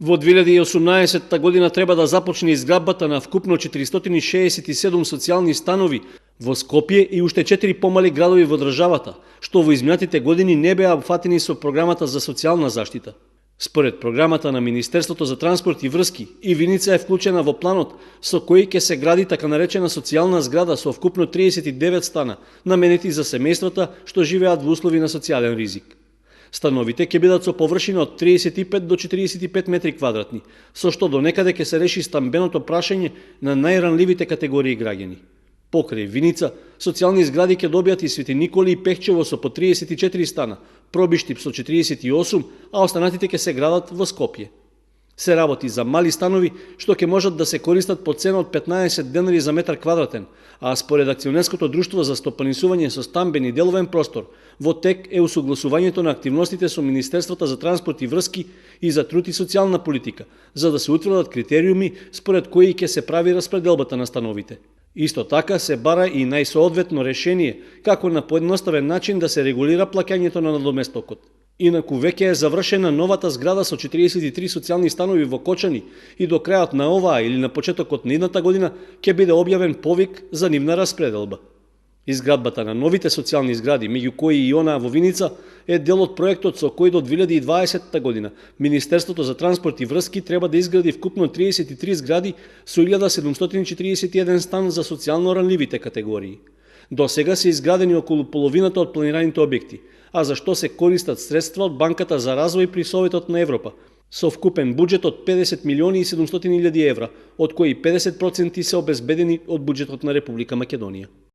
Во 2018 година треба да започне изградбата на вкупно 467 социјални станови во Скопје и уште 4 помали градови во државата, што во изминатите години не беа опфатени со програмата за социјална заштита. Според програмата на Министерството за транспорт и врски, и Виница е вклучена во планот со кој ќе се гради така наречена социјална зграда со вкупно 39 стана, наменети за семејствата што живеат во услови на социјален ризик. Становите ќе бидат со површина од 35 до 45 метри квадратни, со што до некаде ќе се реши стамбеното прашање на најранливите категории граѓани. Покрај Виница, социјални згради ќе добијат и Свети Николи и Пехчево со по 34 стана, Пробиштип со 48, а останатите ќе се градат во Скопје. Се работи за мали станови што ќе можат да се користат по цена од 15 денари за метар квадратен, а според Акционерското друштво за стопанисување со стамбен и деловен простор, во тек е усогласувањето на активностите со Министерствата за транспорт и врски и за труд и социјална политика, за да се утврдат критериуми според кои ќе се прави распределбата на становите. Исто така се бара и најсоодветно решение како на поедноставен начин да се регулира плаќањето на надоместокот. Инаку веќе е завршена новата зграда со 43 социјални станови во Кочани и до крајот на оваа или на почетокот на идната година ќе биде објавен повик за нивна распределба. Изградбата на новите социјални згради, меѓу кои и она во Виница, е дел од проектот со кој до 2020 година Министерството за транспорт и врски треба да изгради вкупно 33 згради со 1741 стан за социјално ранливите категории. До сега се изградени околу половината од планираните објекти, а за што се користат средства од Банката за развој при Советот на Европа, со вкупен буџет од 50 милиони и 700 илјади евра, од кои 50% се обезбедени од буџетот на Република Македонија.